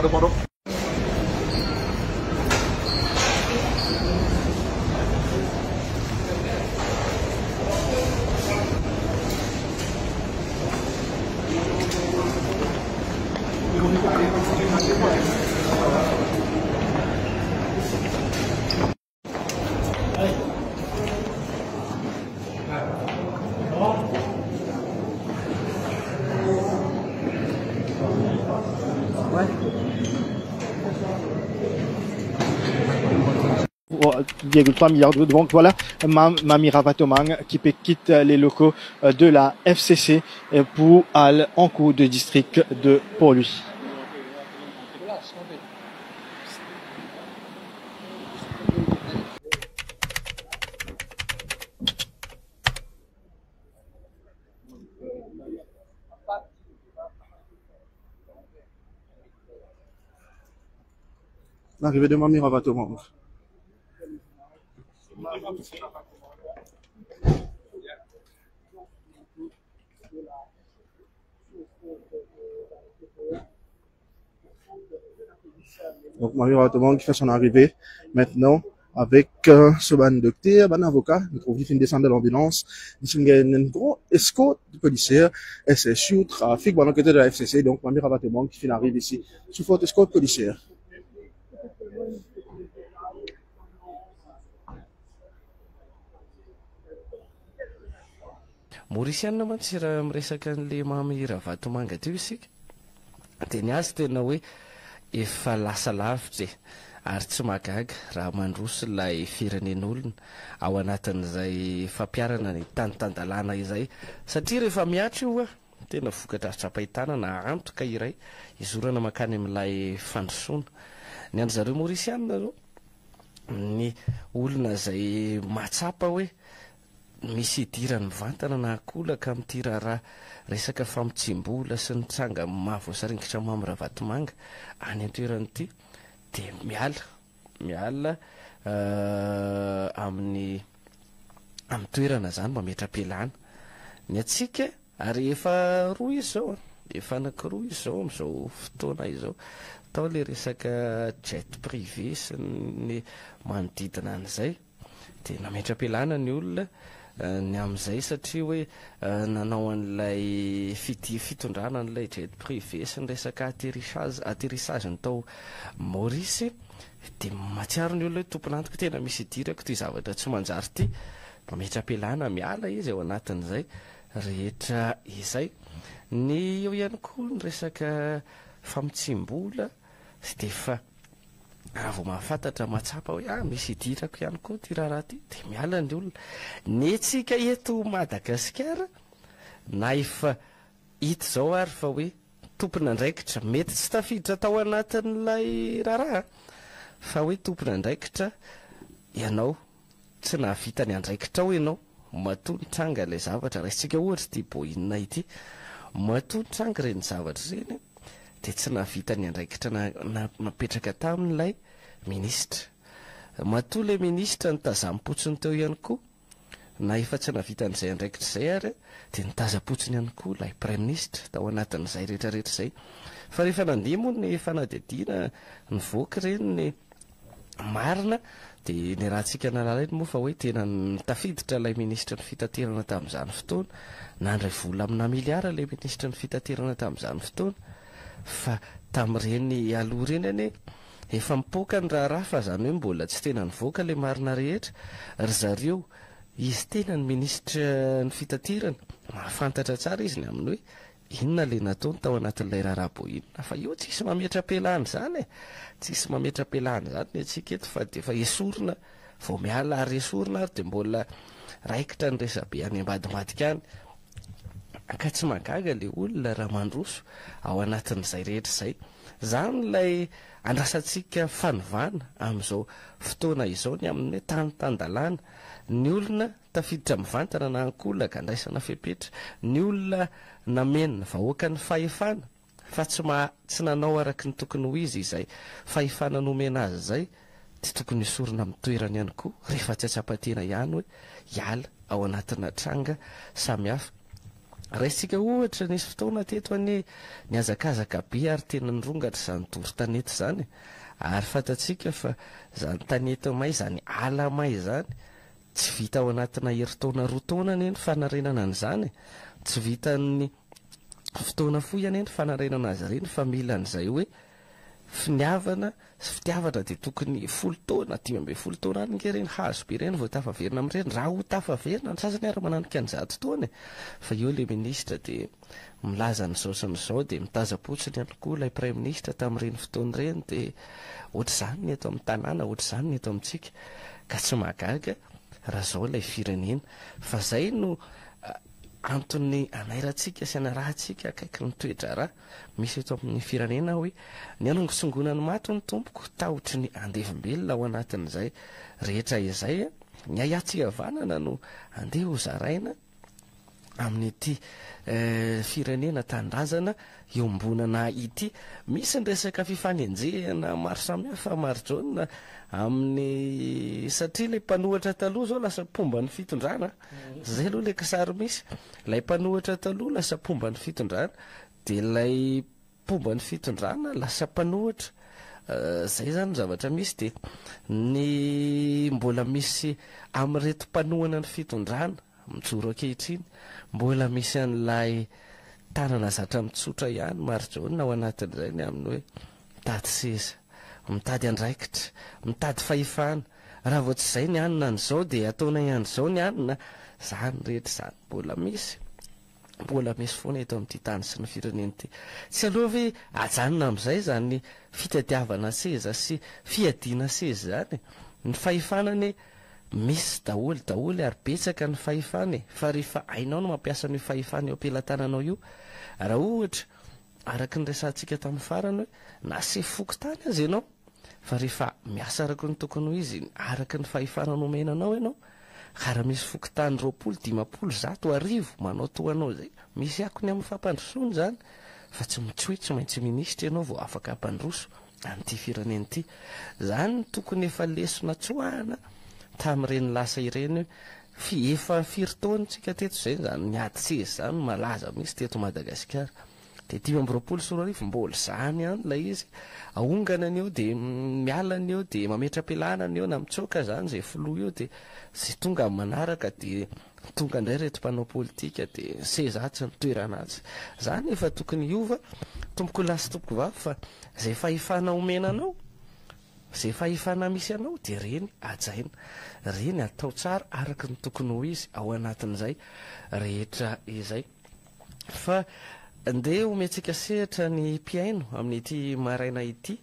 Pardon, pardon. milliards d'euros. Donc voilà, Mamy Ravatomanga qui quitte les locaux de la FCC pour aller en cours de district de Port-Louis. L'arrivée de Mamy Ravatomanga. Donc Mamy Ravatomanga qui fait son arrivée maintenant avec ce ban docteur, ban avocat, nous trouvons qu'il descend de l'ambulance, il y a une grosse escorte de policiers, SSU, trafic, bon, enquêteur de la FCC, donc Mamy Ravatomanga qui arrive ici, sous forte escorte policière. Maurisiana mantsy raha miresaka an'le Mamy Ravatomanga teo isika dia ny azy tena hoe efa lasa lavitra e, ary tsy mahagaga raha mandroso ilay firenen'olona ao anatin'izay fampiharana ny tany tan-dalàna izay, satria rehefa mihatra io tena vokatra azo tsapain-tanana na antoka iray hizorana mankany amin'ilay fandrosoana. Ny an-dry zareo Maurisiana zao, ny olona izay mahatsapa hoe misy idirany mivantana na ankolaka amin'ity raharaha resaka famotsiam-bola sy ny tranga mahavoasaringotra Mamy Ravatomanga any an-toerana ity dia miala, miala amin'ny amin'ny toerana izany, mametra-pialana. Ny antsika, ary efa roa izy izao an, efa anankiroa izy izao amin'izao fotoana izao. Tao ilay resaka jet privé sy ny manodidina an'izay. Dia nametra-pialana ny olona ny amin'izay satria hoe nanao an'ilay fitia fitondrana an'ilay jet privé sy ny resaka atterrissage atterrissage-ny tao Maurice dia mahatsiaro ny olona hoe tompon'antoka tena misy idirako ity zavatra tsy manjary ity. Mametra-pialana miala izy ao anatin'izay rehetra izay. Ny eo ihany koa ny resaka famotsiam-bola dia efa Raha vao mahafantatra, mahatsapa hoe ah misy idirako ihany koa ity raharaha ity dia miala ny olona. Ny antsika eto Madagasikara na efa hita izao ary fa hoe tompon'andraikitra, mety tsy tafiditra tao anatin'ilay raharaha fa hoe tompon'andraikitra ianao, tsy nahavita ny andraikitrao ianao matoa nitranga ilay zavatra, raisintsika ohatra ity Boina ity, matoa nitranga ireny zavatra ireny dia tsy nahavita ny andraikitra napetraka taminy ilay minisitra. Matoa ilay minisitra nitazam-potsiny teo ihany koa, na efa tsy nahavita an'izay andraikitra izay ary dia nitazam-potsiny ihany koa ilay praiminisitra tao anatin'izay rehetra rehetra izay. Fa rehefa nandeha moa ny fanadihadiana nivoaka ireny ny marina dia niarahantsika nahalala iny moa fa hoe tena tafiditra ilay minisitry ny fitaterana tamin'izany fotoana, nandray vola amina miliara ilay minisitry ny fitaterana tamin'izany fotoana, fa tamin'ireny aloha ireny anie efa mipoaka ny raharaha fa izany hoe mbola tsy tena nivoaka ilay marina rehetra ry zareo, izy tena ny minisitry ny fitaterana, mahafantatra tsara izy ny amin'ny hoe Inona ilay nataony tao anatin'ilay raharaha Boina? Fa io tsisy mametra-pialana izany e! Tsisy mametra-pialana izany ny antsika eto fa dia efa esorina vao miala ary esorina ary dia mbola raikitra ny resabe any ambadimbadika any. Ka tsy mahagaga ilay olona raha mandroso ao anatin'izay rehetra izay. Izany ilay andrasantsika fanovana amin'izao fotoana izao ny amin'ny hoe tany tan-dalàna. Ny olona Tafiditra mivantana na ankolaka andraisana fepetra ny olona nameno ny vahoaka ny fahefana fa tsy maha tsy nanao araky ny tokony ho izy izay fahefana nomena azy izay dia tokony esorina amin'ny toerany ihany koa rehefa tsy atsapa-tena ihany hoe hiala ao anatina tranga samihafa. Raisintsika ohatra, nisy fotoana teto anie nihazakazaka be ary tena nirongatra izany doro tanety izany e! Ary fantatsika fa izany tanety may izany ala may izany, tsy vita ao anatina herintaona roa taona anie ny fanarenana an'izany e! Tsy vitan'ny fotoana fohy anie ny fanarenana azy ireny fa mila an'izay hoe finiavana sy fitiavana dia tokony folo taona, 15 taona any nge ireny hazo be ireny vao tafaverina amin'ireny, raha ho tafaverina, ny sasany ary mananika ny 100 taona e! Fa eo ilay ministra dia milaza an'izao sy an'izao dia mitazam-potsiny ihany koa ilay praiminisitra tamin'ireny fotoana ireny dia ohatr'izany ny eto amin'ny tanàna, ohatr'izany ny eto amintsika ka tsy mahagaga raha izao ilay firenena fa izay no antony anairantsika sy anarahantsika akaiky ny toe-draharaha. Misy eto amin'ny firenena hoe ny hanongosongoana ny maty hono tompoko tahotry ny andevombelona ao anatin'izay rehetra izay ny ahiahy tsy hihavanana no andeha ho zaraina amin'ity firenena tanindrazana iombonana ity. Misy ny resaka fifanenjehana maro samihafa Marijaona amin'ny satria ilay mpanohitra taloha izao lasa mpomba ny fitondrana. Zay aloha ilay kisary misy. Ilay mpanohitra taloha lasa mpomba ny fitondrana, dia ilay mpomba ny fitondrana lasa mpanohitra. Zay zany ny zavatra misy dia ny mbola misy amin'ireto mpanohana ny fitondrana mijoro ankehitriny, mbola misy an'ilay tanana zatra mitsotra ihany Marijaona ao anatin'izay ny amin'ny hoe mitady seza, mitady andraikitra, mitady fahefana. Raha vao tsy izay ny anona an'izao dia ataonay an'izao ny anona, izany rehetra izany mbola misy, mbola misy foana eto amin'ity tany sy ny firenena ity. Tsy aleo ve ajanona amin'izay izany fitadiavana seza sy fiadiana seza izany e? Ny fahefana anie misy daholo daholo ary betsaka ny fahefana e, fa rehefa hainao ny mampiasa an'io fahefana eo am-pelatananao io, raha ohatra araka ny resahantsika tamin'ny farany hoe na sefo fokontany aza ianao, Fa rehefa miasa araka ny tokony ho izy, araka ny fahefana nomena anao ianao, ka raha misy fokontany 20, 50, 100, 1000 manao toa anao izay, misy akony amin'ny fampandrosoana izany, fa tsy tsy hoe tsy maintsy minisitra ianao vao afaka hampandroso an'ity firenena ity. Izany no tokony efa lesona tsoahana tamin'ireny lasa ireny hoe fi efa firy taona isika teto izay izany niady seza izany no malaza mihitsy teto Madagasikara. Dia 2025 mbola izany ihany ilay izy, ahongana ny eo dia miala ny eo dia mametra-pialana ny eo na mitsoaka izany izay filoha eo dia izay tonga amin'ny manaraka dia tonga indray ireto mpanao politika dia ny seza atsy ny toerana atsy. Izany efa tokony hiova tompokolahy sy tompokovavy fa izay fahefana omena anao, izay fahefana misy anao dia ireny hajaina, ireny atao tsara araka ny tokony ho izy ao anatin'izay rehetra izay. Fa ndeha omentsika sehatra ny mpihaino amin'ity maraina ity,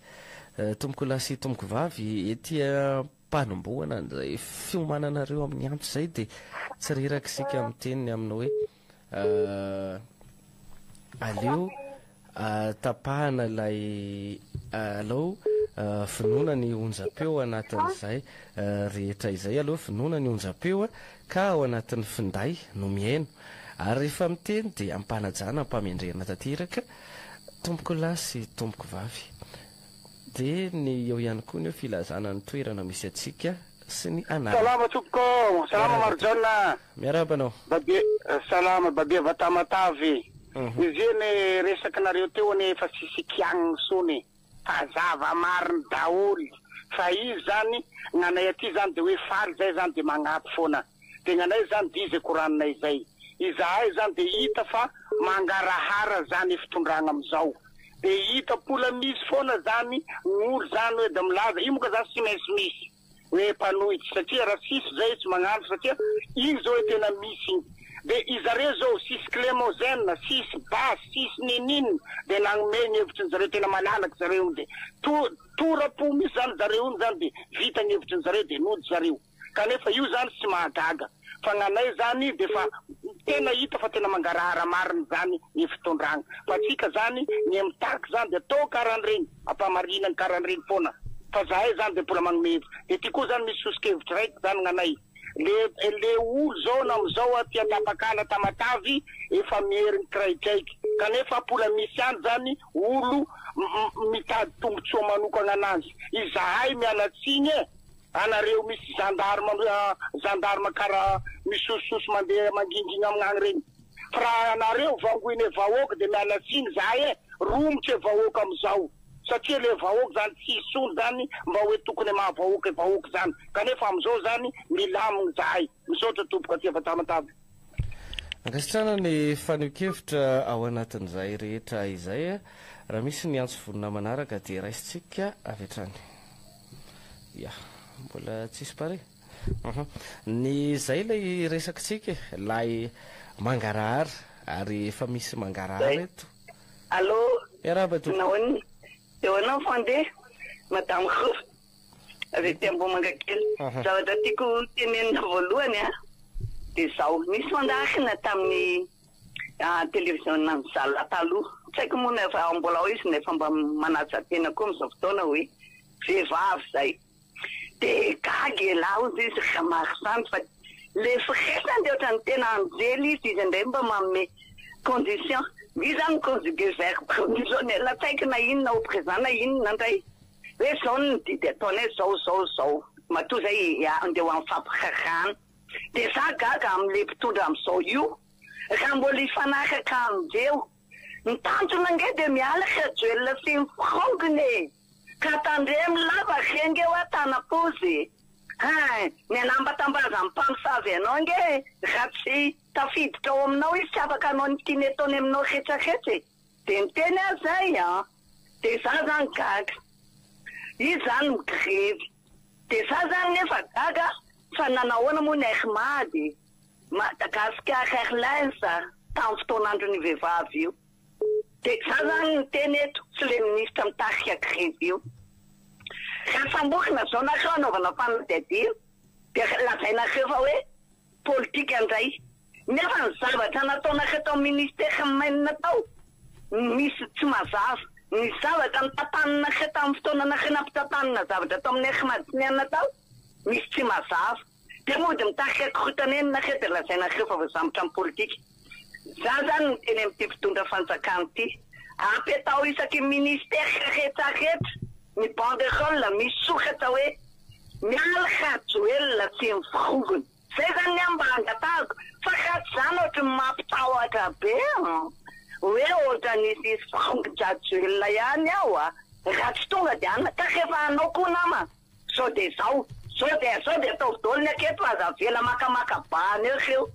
tompokolahy sy tompokovavy, ety am-panombohana an'izay fiomananareo amin'ny antso izay dia tsy reraka isika miteny ny amin'ny hoe aleo Tapahana ilay alou vonoina ny onjam-peo anatin'izay rehetra izay aloha vonoina ny onjam-peo ka ao anatin'ny finday no mihaino ary rehefa miteny dia am-panajana am-pamendrehana tanteraka tompoko lahy sy tompoko vavy dia ny eo ihany koa ny eo filazana ny toerana misy antsika sy ny anarana. Salama tompoko, salama Miarahaba tompoko. Marijaona. Miarahaba anao. Babia, salama Babia avy Tamatave. Izy io anie resakinareo teo anie efa tsisy kiagniny tsony fa zava mariny daholy fa izy zany gnanay aty zany de hoe faly zay zany de magnapy foana de gnanay zany de izy koraninay zay izahay zany de hita fa mangarahara zany fitondragna amizao de hita mbola misy foana zany gn'olo zany hoe da milaza io moka zany tsy maintsy misy hoe mpanohitsy satria raha tsisy zay tsy magnano satria iny zao hoe tena misy iny de izareo zao tsisy clemozene tsisy basy tsisy nininona de nagnome ny hevitry ny zareo tena malalaky zareo iny de to torapo misy zany zareo iny zany de vita ny hevitry ny zareo de nody zareo Kanefa io zany tsy mahagaga fa gnanay zany defa tena hita fa tena mangarahara marina zany ny fitondragna fa tsika zany ny mitaky zany de atao karan'regny ampamarinagny karan'regny foana fa zahay zany de mbola magnome hevitra de ty koa zany misy sosokevitry raiky zany gnanay le le olo zao na amizao aty antapakala tamatavy efa mierigny kiraidraiky kanefa mbola misy ihany zany olo mitady tombotsoa manokagna anazy izahay miala tsiny e. Anareo misy gendarme gendarme kara misosososo mandeha mangingina amignagny regny. Fa raha anareo vangoine vahoaka de miala tsiny zahay e, romotra e vahoaka amizao satria le vahoaka zany tsy hisy tsony zany mba hoe tokony maha vahoaka e vahoaka zany kanefa amizao zany milamigny zahay. Misaotra tompoko aty fa Tamatave. Ankasitrahana ny fanehoan-kevitra ao anatin'izay rehetra izay. Raha misy ny antso vonona manaraka dia raisintsika avy hatrany. Ya, mbola tsisy pare. Uhum. Ny izay ilay resakitsika e, ilay mangarahara ary efa misy mangarahara Zay. eto. Allô, Miarahaba tompoko. nahoana? Eo anao fandeha, Madame Rova, avy aty Ambohimangakely. Zavatra tiako tenenina voalohany a, dia izao, nisy fandaharana tamin'ny televiziona ny zalahy taloha, tsy haiko moa na efa mbola ao izy na efa mba manaja tena koa amin'izao fotoana hoe vehivavy izay. Dia gaga elah hozy izy Ramarosampy fa le firesany dia ohatran'ny tena anjely izy, izy indray mba manome condition, izy zany mi-conjuguer verbe conditionnel tsy haiko na inona au présent na inona indray, hoe zao ny didy ataonay zao zao zao, matoa zay andeha ho amin'ny fampirarahana. Dia za gaga amin'le mpitondra amin'izao io raha mbola hifanaraka amindreo, ny tanjona ange dia miala Rajoelina sy ny forongony e! Ka tandremo lava ry nge hoa tanapozy e! Hein! Ny anambatambazan'ny mpamosavy anao nge raha tsy tafiditra ao aminao izy tsy afaka hanao ny tiany ataony aminao retraretra e! De niteny aho zay an! De za zany gaga! Izy zany migrevy! De za zany nefa gaga fa nanahoana moa ny Air Mad e! Madagascar Airlines tamin'ny fotoan'andron'io vehivavy io! Dia za zany miteny eto tsy le ministra mitarika grevy io. Raha samborina zao nareo anaovana fanadihadiana dia lazainareo fa hoe politika ndray. Nefa ny zavatra nataonareo tao ministère main tao misy tsy mazava. Ny zavatra notantaninareo tamin'ny fotoana nareo nampitantanina zavatra tao amin'ny Air tao misy tsy mazava. Dia mody mitarika korontana eny nareo dia lazainareo fa voasambotra amin'ny politika. Za zany miteny amin'ity mpitondra fanjakana ity, apetaho isaky ny ministère rehetra rehetra ny banderole misy soratra hoe Mialy Rajoelina sy ny forongony. Zay zany ny ahy mba angatahako fa raha tsy zany ohatry ny mampitahotra be an! Hoe ohatran'ny hisy forongon-dRajoelina ihany ao a! Raha tsy tonga dia anona ka rehefa hanao koa nama. Sao dia zao, sao dia zao dia ataovy daholo ny aketo fa aza avela makamaka bahana eo reo.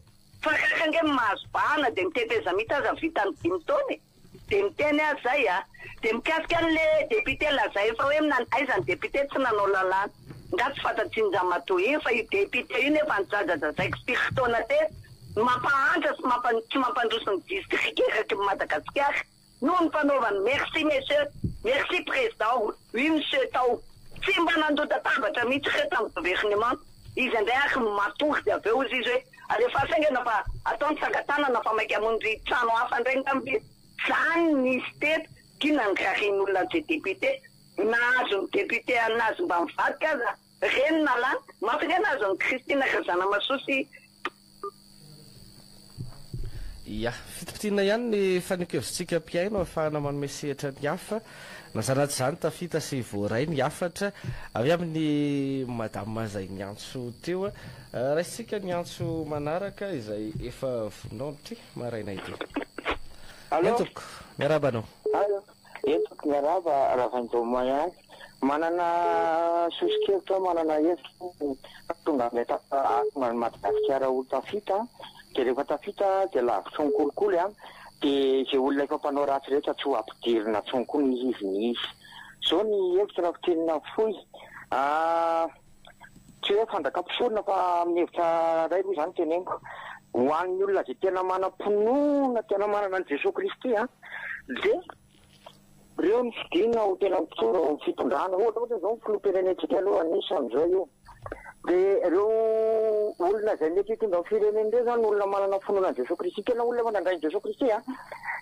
Fa kaka ange ny mahazo bahana dia ny tetezamita aza vitan'ny dimy taona e. Dia miteny aho zay a. Dia mikasika an'le député lazainy fa hoe minan aiza ny député tsy nanao lalàna. Nga tsy fantatsin'Dramatoa iny fa io député io nefa nijajajajaiko firy taona teto no mampahantra sy mampa tsy mampandroso ny district eraky ny Madagasikara. Noho ny fanaovany merci monsieur, merci président, oui monsieur tao. Tsy mba nandoa-databatra mihitsy ireo tamin'ny gouvernement. Izy indray ary no matory dia avy eo hozy izy hoe alefaso haingana fa atao ny tsangan-tanana fa maika hamonjy trano hafa indray angamba izy. Zany nisy teto, tiana ny rarian'olona an'izay député. Nahazo ny député anazy mba mivadika aza reny nalany. Mafy ange nahazo an'i Christine Razanamasoa sy Ya, fitipitiana ihany ny fanehoan-kevitsika mpihaino ahafahana manome sehatra ny hafa. Na izany na tsy izany, tafita sy voaray ny hafatra avy amin'i Madame izay niantso teo. Raisintsika ny antso manaraka izay efa vonona ao amin'ity maraina ity. Allô? Eny tompoko, miarahaba anao. Allô? Eny tompoko, miarahaba Ravainjao Moyen. Manana soso-kevitra aho, manana hevitra aho hahatonga an'ilay hahatonga an'i Madagasikara ho tafita, dia rehefa tafita dia lavitry ny kolikoly an, dia izay olona efa mpanao ratsy rehetra tsy ho ampidirina intsony koa ny izy ny izy. Izao ny hevitro raha fintinina fohy, tsy hoe fanjakam-pisorona fa amin'ny hevitra iray aloha izany teneniko, ho an'ny olona izay tena manam-pinoana, tena manana an'i Jesoa Kristy an, dia Reo ny fidina ho tena mpitondra ao amin'ny fitondrana. Ohatra ohatra zao ny filoham-pirenentsika aloha anisan'izao io. Dia reo olona izay mety hitondra ny firenena ireo zany olona manana finoana an'i Jesoa Kristy, tena olona efa nandray an'i Jesoa Kristy an.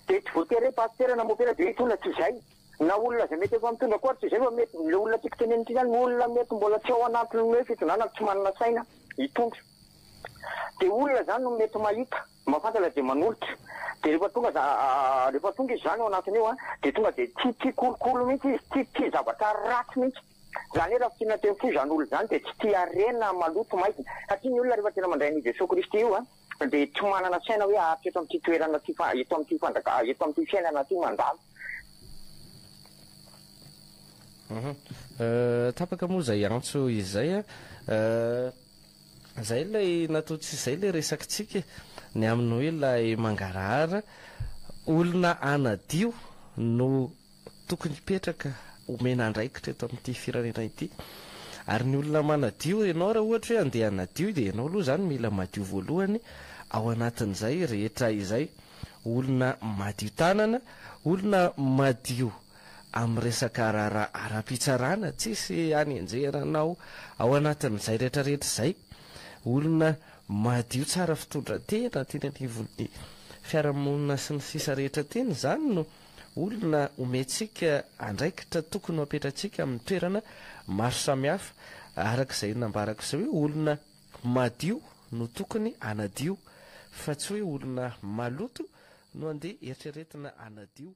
Dia tsy voatery hoe pasitera na mopera dia hitondra tsy izay. Na olona izay mety efa mitondra koa ary tsy izay fa mety le olona tiako tenenina ity zany olona mety mbola tsy ao anatin'ny hoe fitondrana tsy manana saina hitondra. Dia olona zany no mety mahita. Mahafantatra dia manolotra. Dia rehefa tonga za rehefa tonga izy zany ao anatin'io an, dia tonga dia tsy tia kolikoly mihitsy izy, tsy tia zavatra ratsy mihitsy. Zany hoe raha fintinina teny fohy izany olona izany dia tsy tia harena maloto maizina. Satria ny olona rehefa tena mandray an'io Jesoa Kristy io an, dia tsy manana saina hoe haharitra eto amin'ity toerana ity fa eto amin'ity fanjaka eto amin'ity fiainana ity mandalo. Tapaka moa izay antso izay a. Izay ilay natao tsy izay ilay resakitsika e. Ny amin'ny hoe ilay mangarahara, olona hanadio no tokony hipetraka omena andraikitra eto amin'ity firenena ity. Ary ny olona manadio, ianao raha ohatra hoe andeha hanadio dia ianao aloha izany mila madio voalohany ao anatin'izay rehetra izay. Olona madio tanana, olona madio amin'ny resaka raharaha ara-pitsarana, tsisy hanenjehana anao ao anatin'izay rehetra rehetra izay. Olona madio tsara fitondran-tena teny anivon'ny fiarahamonina sy ny sisa rehetra teny izany no olona omentsika andraikitra tokony ho apetratsika amin'ny toerana maro samihafa. Araka izay nambarako izay hoe olona madio no tokony hanadio fa tsy hoe olona maloto no andeha eritreretina hanadio.